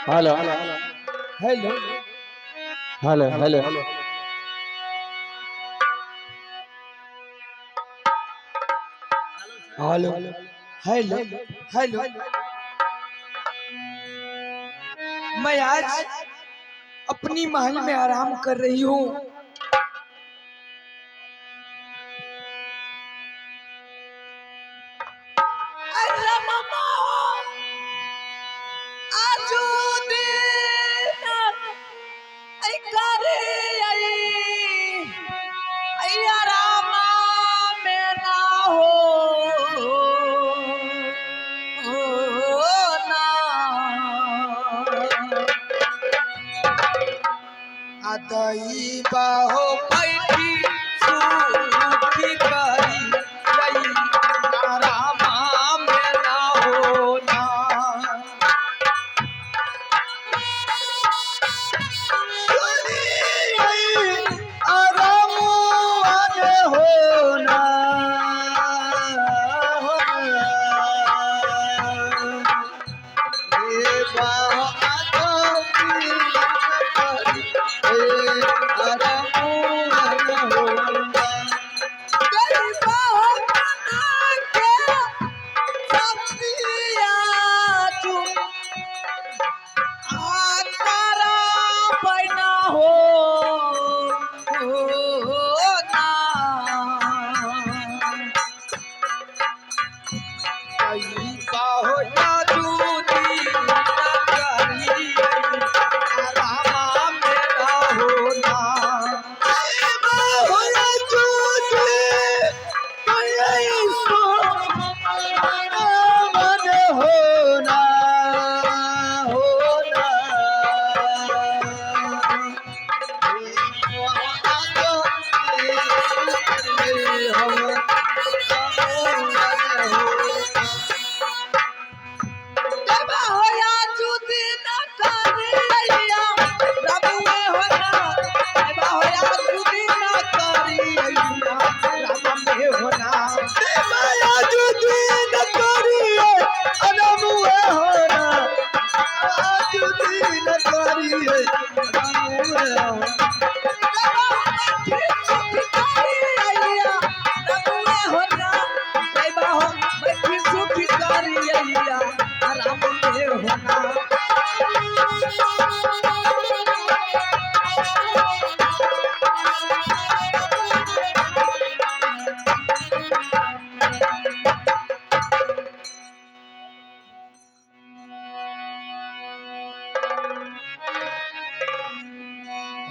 Hello hello hello hello. Hello hello hello. मैं आज अपनी महल में आराम कर रही हूँ। अरे मामा, आदई बाहो बैठी सुखी करी जई आरामा में ना हो ना। आराम हो ना।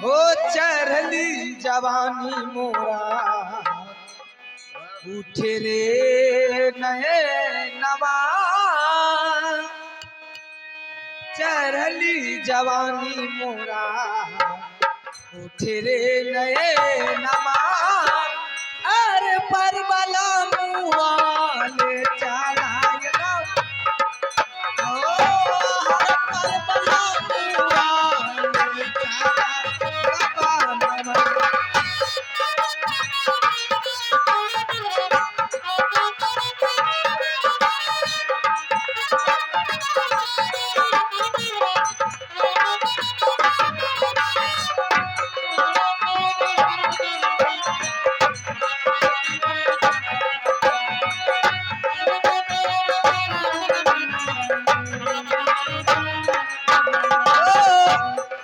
हो चढ़ली जवानी मोरा उठे रे नए नवा। चढ़ली जवानी मोरा उठे रे नए नवा। अरे परबला मुआले चलाय ओ हर परबला मुआले चलाय।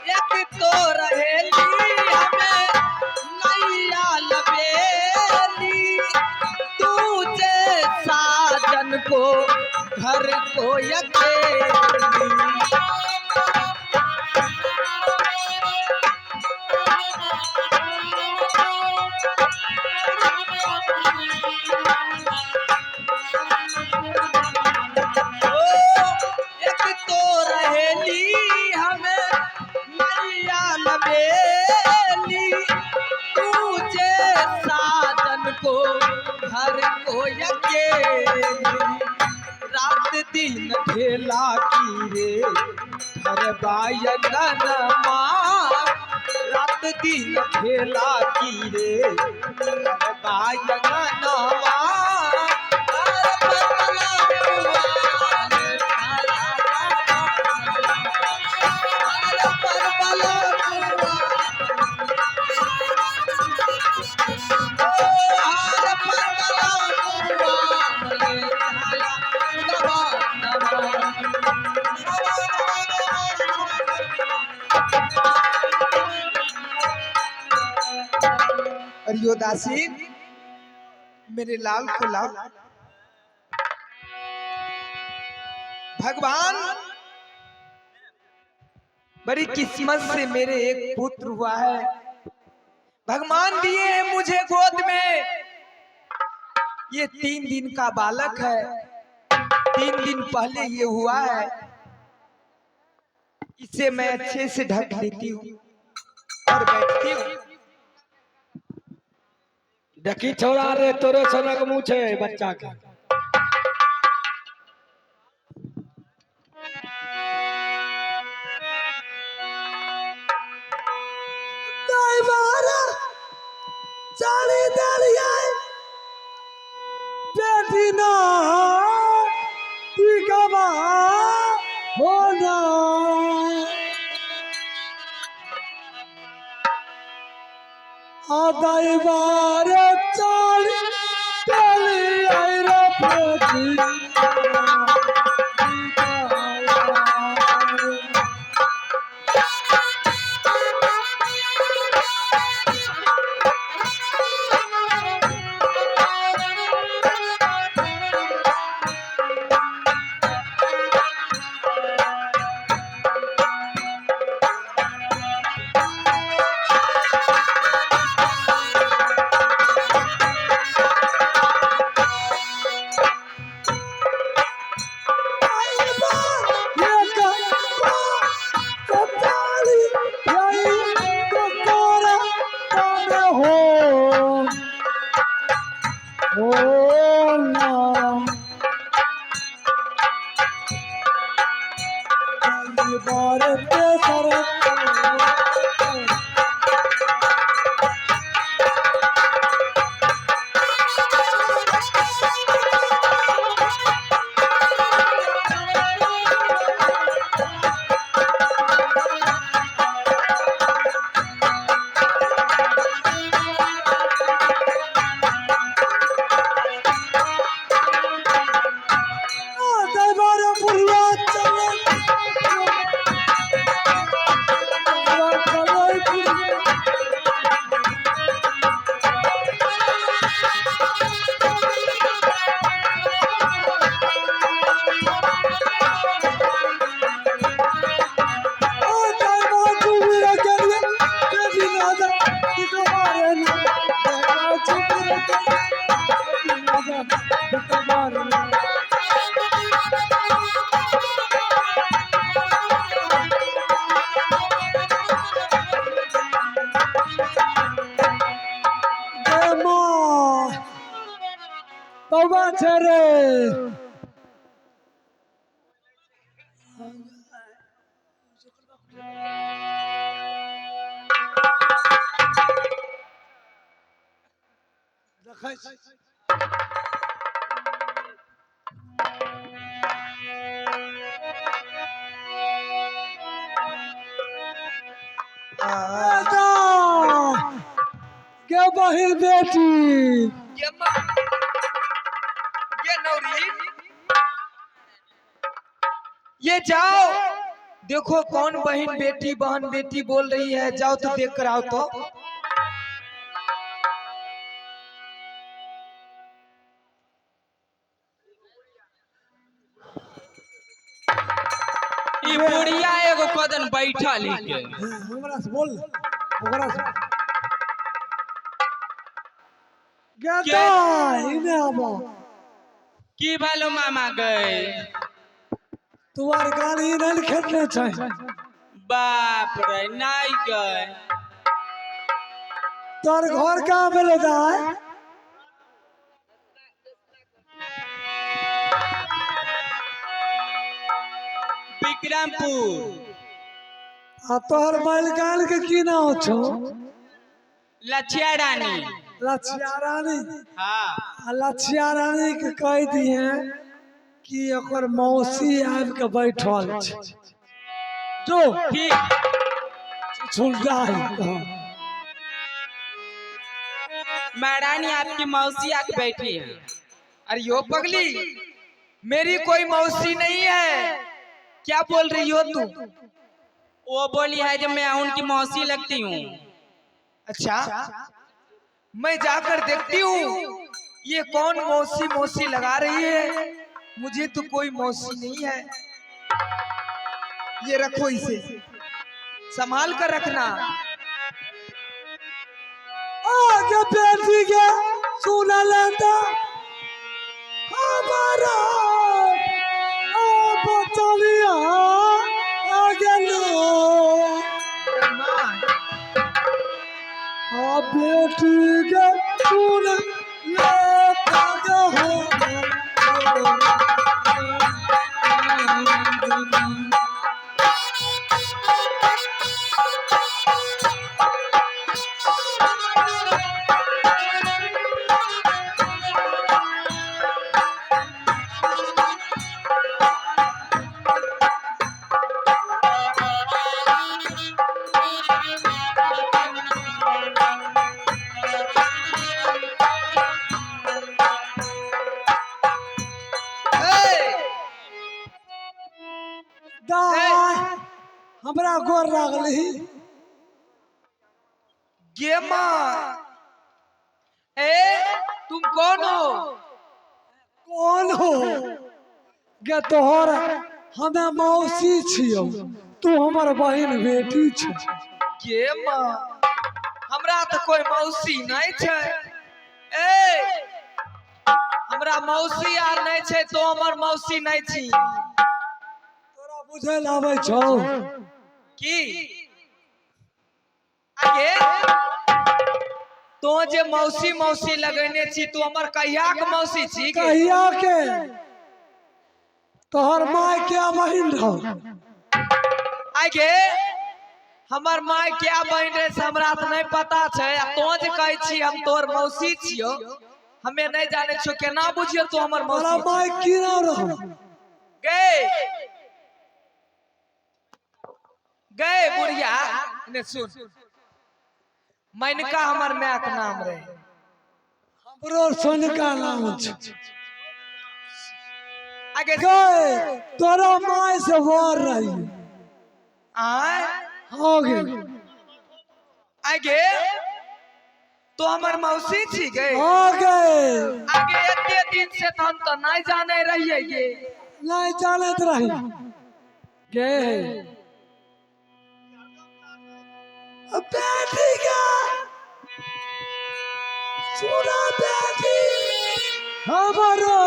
एक तो रहेली हमें नैया लबेली, तुझे साजन को घर को अकेली। ओ एक तो रहेली हमें नैया लबेली, तुझे साजन को घर को अकेली। रात दिन ढेला की रे घर बायगनमा। रात दिन ढेला की रे घर बायगनमा। अरे यो दासी, मेरे लाल को लाओ। भगवान, बड़ी किस्मत से मेरे एक पुत्र हुआ है। भगवान दिए हैं मुझे गोद में। ये 3 दिन का बालक है, 3 दिन पहले ये हुआ है। इसे मैं अच्छे से ढक लेती हूँ और बैठती हूँ। देखी छौड़ा रे, तोरे सनक मुँह छै बच्चा के। चाली देलियै बेटी ना टीकाबा हो ना। आदाई बारे चाली देलियै रे बेटी। बौआ छै रे। देखै छी। के बहिन बेटी ये माँ, ये नौरी, ये जाओ देखो कौन बहन बेटी बहन बेटी बोल रही है, जाओ तो देख कर आओ तो। ई बुढ़िया एगो कदन बैठल ही के। हमरा से बोल, ओकरा से गेदा इने आबो। की भेलो मामा गए? तुआर गाड़ी नहीं खेतने छै। बाप रे, नहीं गए। तोर घर कहाँ भेलो दाय? विक्रमपुर। आ तोहर बैलगाल के की नाम छौ? लछिया रानी। लछिया रानी। हाँ। आ लछिया रानी के कह दिहे कि ओकर मौसी आबि के बैठल छै। जो ठीक। छुलडाई। महारानी आपकी मौसी आके बैठी है। अरे यो पगली, मेरी कोई मौसी नहीं है, क्या बोल रही हो तू? वो बोली है जब मैं उनकी मौसी लगती हूँ। अच्छा, मैं जाकर देखती हूँ ये कौन मौसी मौसी लगा रही है। मुझे तो कोई मौसी नहीं है। ये रखो, इसे संभाल कर रखना। आगे बेटी के सुना लेता हमारा बचलिया आगे लो। माँ, आ बेटी के सुन लेता हो। ए, दाय हमरा गोर लागली। गे माँ, ए तुम कौन हो? कौन हो गे? तोहर हमे मौसी छियौ, तू हमर बहिन बेटी छ। गे माँ, हमरा तो कोई मौसी नहीं छै। ए हमरा मौसी आर नहीं छै, तो हमर मौसी नहीं छी। तोरा बुझै लए आबै छौ? की आगे तो जे मौसी मौसी लगेने छी, तू हमर कहिया के मौसी छी गे? कहिया के तोहर माय क्या बहिन रहो? आगे हमर माय क्या बहिन रहे से हमरा तो नहीं पता छै, आ तो जे कहै छी हम तोहर मौसी छियो, हमे नहीं जाने छियो, केना बुझियो तू हमर तोरा मौसी छी? माय की नाम रहो? गए गए बुढ़िया ने सुन, मनका हमर माय के नाम रहे। हमरो सोनका नाम छै। आगे गए तोरा माय से वर रही। आय हो गेल। आगे तो हमर मौसी छी गए। हो गए। आगे एते दिन से तो हम तो नहीं जाने रहिए गे। नहीं जानत रही गए बेटी के सुना बेटी हमरो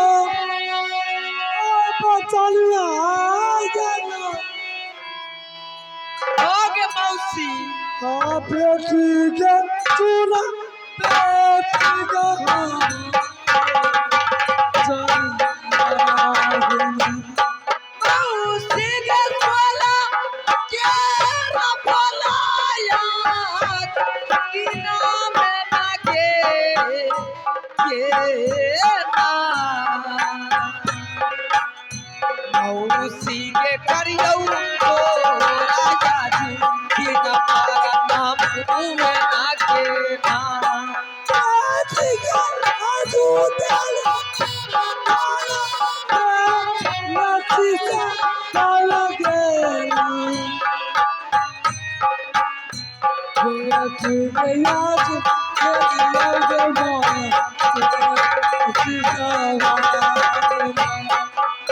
बचलिया गेलो। हो गे मौसी। आ बेटी के सुना बेटी के मौसी के सोला के बोलाया की नाम ना के के ना मौसी के करियौ तो राजा जी की नाम नाम में ना के ना। बेटी के आजू दल लच्छी से बेटी के आज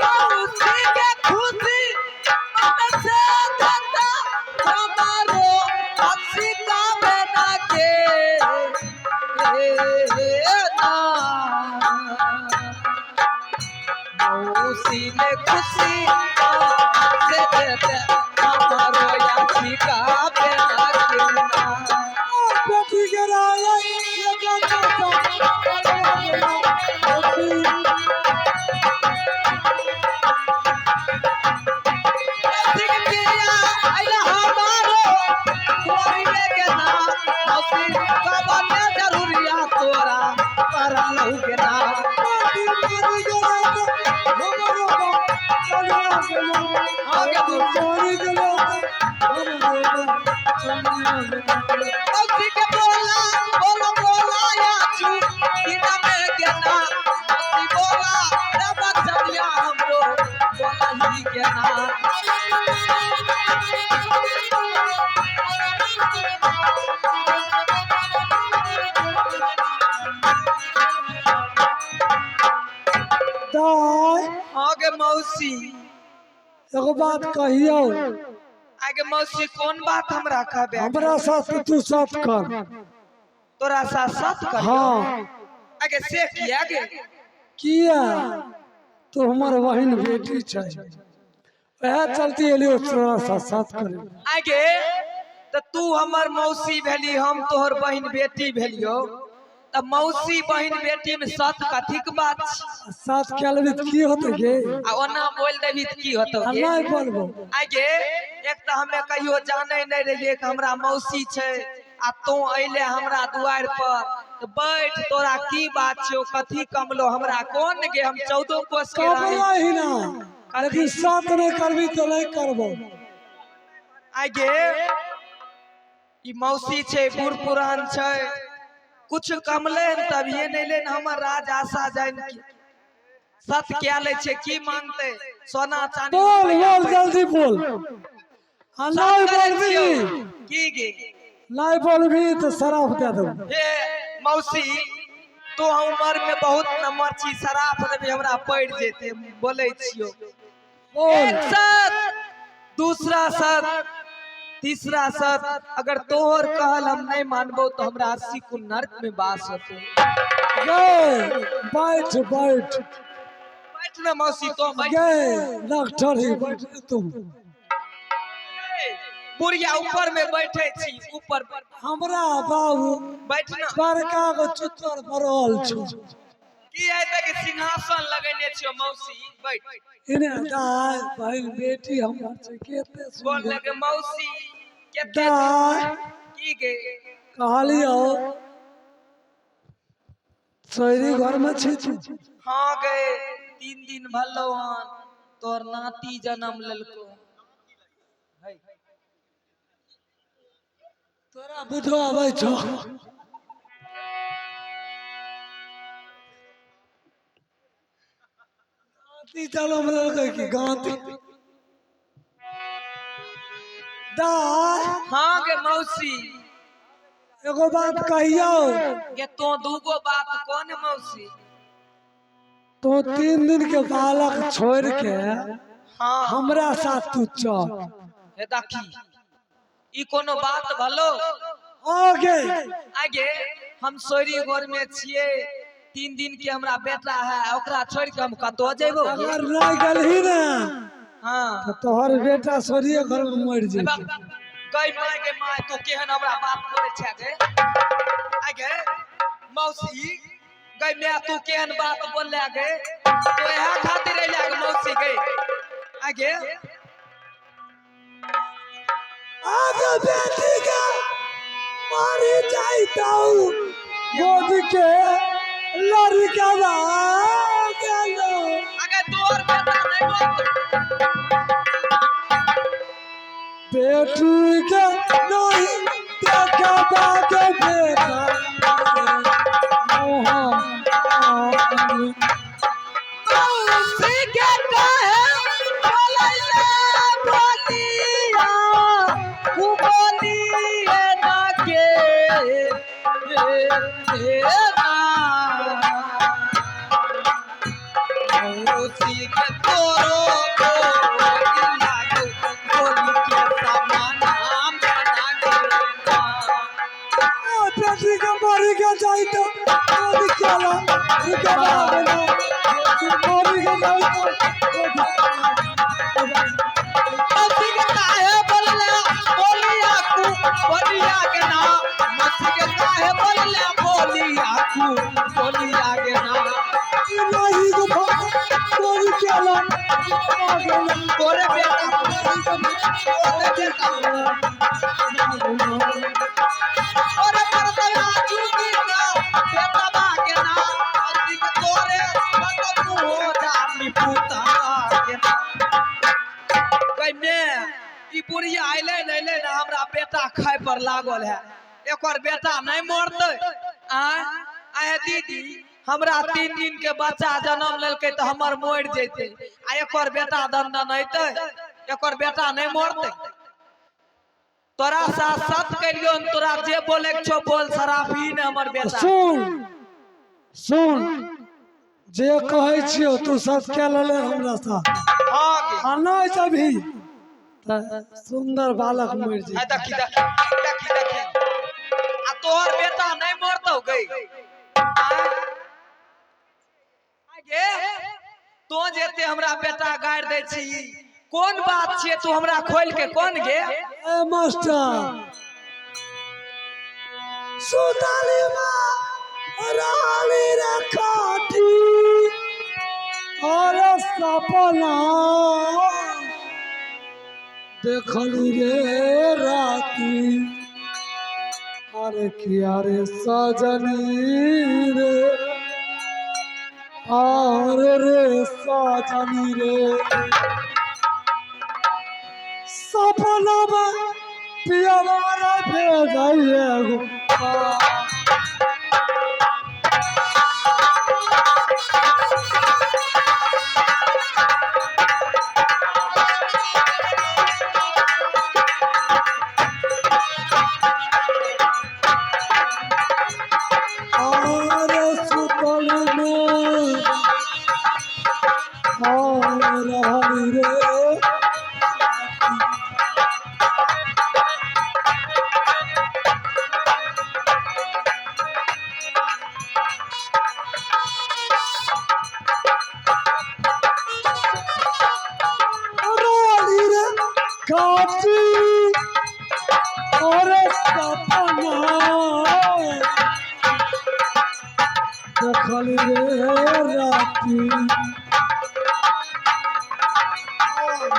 मौसी के खुशी मन से देता हमारो हंसी का बेना के ना। मौसी ने खुशी मन से देता हमारो हंसी का बेना के ना। बेटी के राय मौसी के पिया आइला हमारो तोरी के ना। मौसी का बने जरूरिया तोरा करलहु के ना। मौसी के बोला बोला बोला या चू बिना में के ना। मौसी बोला रे बचनिया हमरो बोला ही के ना। दाय हाँ गे मौसी। एगो बात कहियो। आगे मौसी कोन बात हमरा कहबे? हमरा साथ तू साथ कर। तोरा साथ साथ कर? हाँ। आगे से किया गे? किया तो हमर बहिन बेटी छै, वएह चलते एलियो तोरा साथ साथ करे। आगे तो तू हमर मौसी भेली, हम तोहर बहिन बेटी भेलियो, त मौसी बहिन बेटी में सत कथी के बात छी? साथ कए लेबही तऽ की होतै गे? आ ओना बोल देबी त की होतौ आ गे? नहि बोलबो। आगे एक तऽ हमे कहियो जानै नहि रहियै कि हमरा मौसी छै, आ तू अइले हमरा दुआरि पर तऽ बैठ, तोरा की बात छौ, कथी कमलो हमरा कोन गे, हम 14 कोस के रानी। कमला ही ना, लेकिन साथ नहि करबी तऽ नहि करबो। आगे ई मौसी छै, बूढ़ पुरान छै, कुछ कमले हन तभिए नहि ले हमर राज आशा जान के सत क्या लै छै, की मांगते सोना चांदी? बोल बोल जल्दी बोल, आ नहि करै बोलबी छियौ। की गे? नहि बोलबी तऽ शराब दए देबो। हे मौसी, तू उमर में बहुत नम्बर छी, शराब देबी हमरा पड़ जेते, बोलै छियौ। बोल। एक सत, दूसरा सत, तीसरा सत, अगर तोहर कहल हम नहीं मानबो तो हमरा 80 को नर्क में वास होते। गे बैठ बैठ। बैठ ना मौसी, तो बैठ। गे डॉक्टर ही बैठ तुम। बुढ़िया ऊपर में बैठे छी, ऊपर। हमरा बाबू बैठ ना। बड़का गो चुतर पड़ल छौ। की आइ तक सिंहासन लगेने छियो मौसी, बैठ। इने दाय बहिन बेटी हमर छै, केते बोल। सुन्दर। लगे मौसी केते। दाय। की गे? कहलियौ शहरी घर में छी तू? हाँ गे, 3 दिन भलो हन, तोर नाती जन्म लेलको। तोरा बुझो आबै छौ? गाँती जनम लेलकै कि गाँती? दाय। हाँ गे मौसी। एगो बात कहियौ? गे तो दूगो बात कोन मौसी? तू 3 दिन के बालक छोड़ के हाँ। हमरा साथ तू चल। हे देखी, ई कोनो बात भलो? आगे। आगे हम सोरी घर में छियै, 3 दिन के हमरा बेटा है, ओकरा छोड़ के हम कतौ जेबो? अगर नहीं गेलही ने हाँ। तऽ तोहर बेटा सोरिये घर में मरि जेतै। गई माय गे my, तू केहन हमरा बात बोलै छै गे? आगे मौसी, गई my, तू केहन बात बोलले गे? तू इएह खातिर अइले गे मौसी? गई आगे। आगे बेटी के मारी जाइतौ गोद के लड़का गेलो। आगे तोहर बेटा नहीं मरतौ। बेटी के नहीं देखा बागे बेटा मोहन। मौसी के काहे बोलैले बोलिया, कु बोलिए ना के हे ना। मौसी के तोरो बोली लागो, बोली के समाना बना के ना। बेटी के मारी के जाइतौ गोद के लड़का गेलो, मारी के जाइतौ गोद। मौसी के काहे बोलले बोलिया कु बोलिया के ना? मौसी के काहे बोलले बोलिया कु बोलिया के ना? नहीं गो गोद के लड़का गेलो। तोरे बेटा, तोरे बेटा, तोरे परतवा चुकी ना बेटा बा के ना। मौसी के तोरे मत तू हो जा पुता के ना। कहि में ई बुढ़िया अइलै ने, अइलै ने, हमरा बेटा खाय पर लागल है, एकर बेटा नहीं मरतै? आय आय दीदी, हमरा 3 दिन के बच्चा जन्म लेलकै तऽ हमर मरि जैतै, आ एकर बेटा दंदन अइतै, एकर बेटा नहीं मरतै? तोरा साथ सत कलियो, तोरा जे बोले के छौ बोल, शराफी ने हमर बेटा। सुन सुन, जे कहै छियौ तू सब कए लेले हमरा साथ। हाँ गे। आ नहि जबही तऽ सुन्दर बालक मरि आ जेतै। देखी देखी देखी देखी, आ तोहर बेटा नहि मरतौ गई? आय गे, तो जेते हमरा बेटा गारि दै छी, कोन बात छियै? तू हमरा खोल के कोन गे? ए मास्टर, सुतली माँ रहली रे काटी और सपना देखली रे राती, अरे किया रे सजनी रे, अरे रे सजनी रे, सपना में पियवा रे भेजैये गो। और सुतल में और रहली रे। रहली रे काटी और सपना देखली रे राती,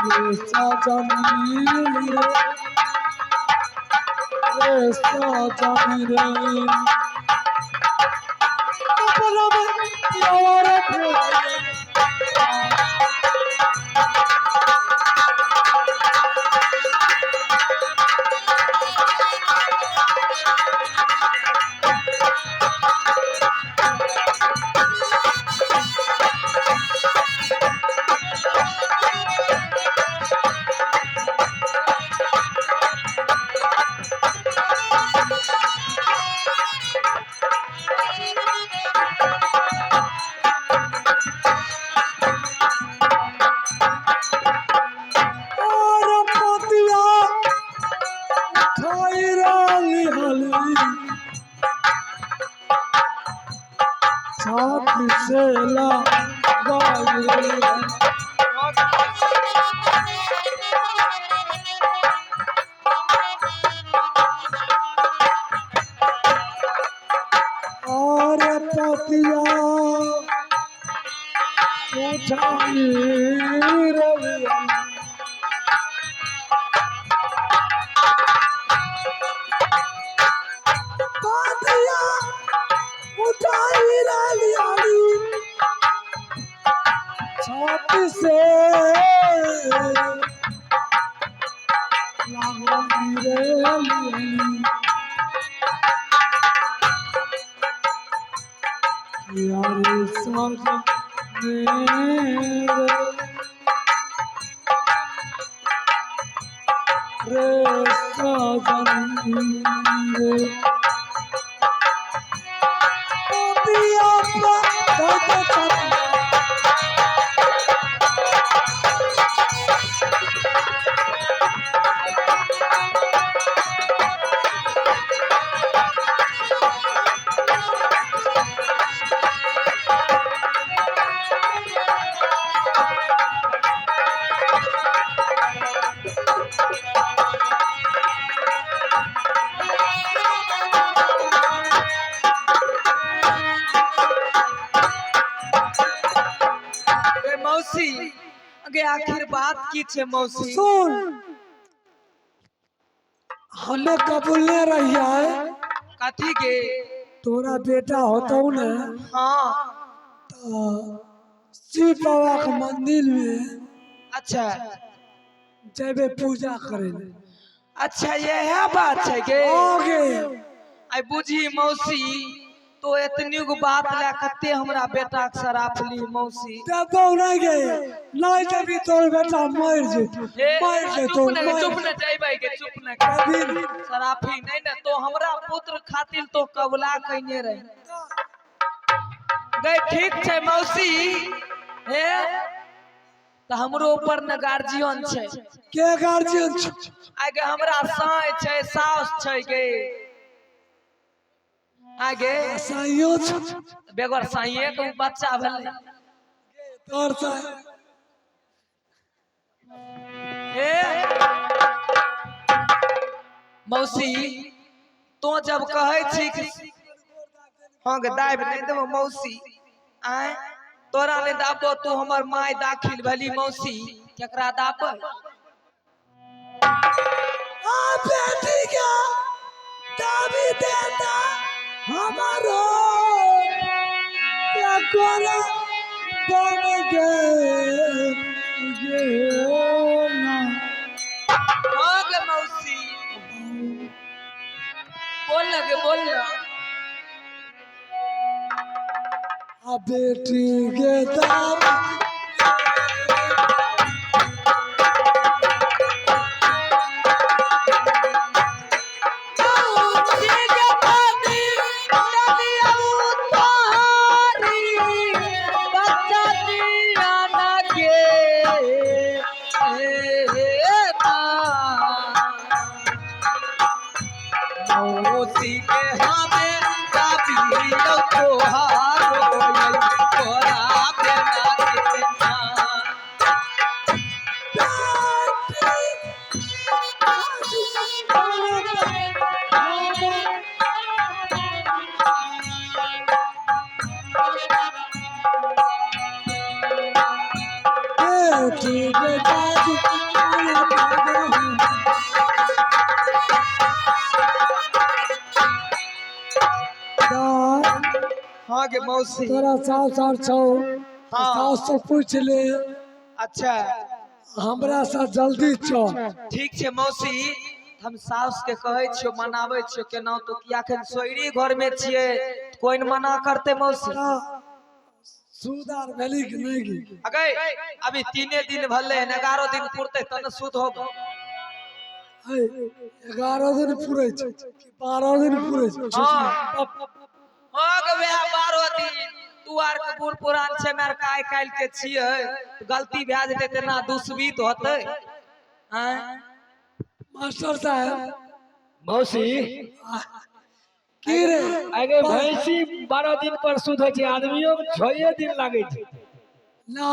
रे सजनी रे, रे सजनी रे, सपना में प्यार भेजैये। और पतिया उठाई राली हली साथ से लगाई। और पतिया उठाई रली पतिया उठाई राली हली छाती से लगाई रे हली। यारे साजन रे, रे साजन रे, पतिया पद छतिया। गे मौसी गे, आखिर बात की छै मौसी? सुन, हमें कबूलने रहिए। कथी गे? तोरा बेटा होतौ ने, तो शिव बाबा के मंदिर में जेबे पूजा करे ले। अच्छा, यह बात छै गे? आगे। आई बुझी मौसी, तो एतनी गो बात ला कते हमरा बेटा के शराफ ली मौसी। देबौ नहीं गे, नहीं देबी तोर बेटा मर जेतौ। हे, मर जेतौ। चुप न मर चुप न जइबै गे, चुप न। कभी। शराफी नहीं ने, तो हमरा पुत्र खातिर तो कबला कइने रहे। गई ठीक छै मौसी। हे तऽ हमरो ऊपर ने गार्जियन छै। के गार्जियन छौ? आगे हमरा साँय छै, साउस छै गे। आगे साइयो छौ? बेगर साइये के उ बच्चा भेलै। तोर साइ? हे मौसी, तो जब कहै छी कि हँ गे दाबि नहि देबो मौसी, आँय तोरा नहि दाबो, तू हमर माय दाखिल भेली मौसी, केकरा दाबै? आ बेटी के दाबी देता हमारो के कोना बन गे गे ना। हँ गे मौसी, बोल ना गे, बोल ना। आ बेटी के दाबी। मौसी के पानी नदिया उतारी, बच्चा दिया ना गे ना। मौसी के हमें दाबी दौ तोहारो तोरा पे ना गे ना। बेटी के दाबी। हाँ गे मौसी। तोरा सास आर छौ? हाँ। सास से पूछ ले। अच्छा। हमरा साथ जल्दी चल। ठीक छै मौसी, हम साउस के कहै छियो, मनाबै छियो केना तो, किया एखन सोयरी घर में छियै, कोइ न मना करतै मौसी। सुधार भेली कि नहि गे? अगे अभी 3 दिन भेलै हन, 11 दिन पुरतै तब ने शुद्ध होबो। 11 दिन पूरे छै कि 12 दिन पूरे छै? हाँ। हाँ गे, वएह 12 दिन। तू आर के बूढ़ पुरान छै, हम आर के आइ काल्हि के छियै, गलती भए जेतै तेना दूषित होतै। आँय? मास्टर साहेब। मौसी। की रे? आगे भैंसी 12 दिन पर शुद्ध होइ छै, आदमियों के 6 दिन लागै छै। ना,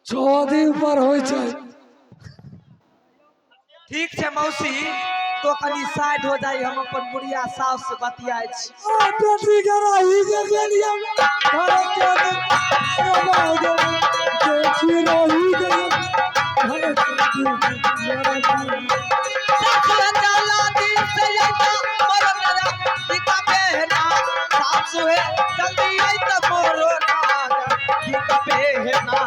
6 दिन पर होइ छै। ठीक छै मौसी, तो कनी साइड हो जाइ, हम अपन बुढ़िया साउस से बतियाइ छी। आ बेटी के रही के गेलियै घर के रे बेटी रही के घर के। सासु चला दिन से अइता मोरो मेरा टीका पहना, सासु है जल्दी अइता मोरो नागा टीका पहना।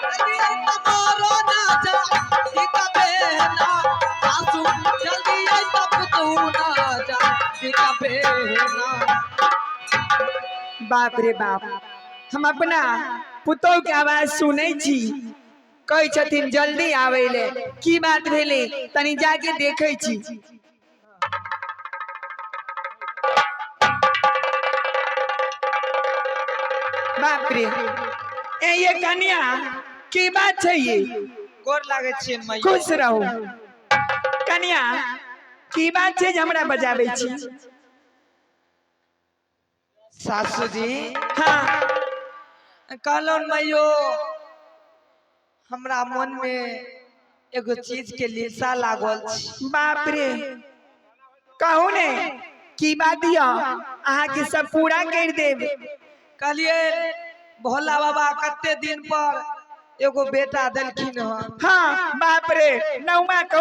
जल्दी अइता मोरो नाजा टीका पहना, सासु जल्दी अइता पुतहु नाजा टीका पहना। बाप रे बाप, हम अपना पुतोह के आवाज सुनै छी, कहै छथिन जल्दी आबै ले, की बात भेलै? तनी जाके देखै छी। बाप रे, ए ये कन्या, की बात छै ये? गोर लागै छियनि मैया। खुश रहू कन्या, की बात छै जे हमरा बजाबै छी? सासू जी। हाँ। कहलहुँ मैयो, हमरा मन में एगो चीज के लिलसा लागल छै। बाप रे, कहू ने की बात यऽ, अहाँके सब पूरा कर देब। कहलिए भोला बाबा कते दिन पर एगो बेटा देलखिन हन। हाँ, बाप रे, नौमा कहू।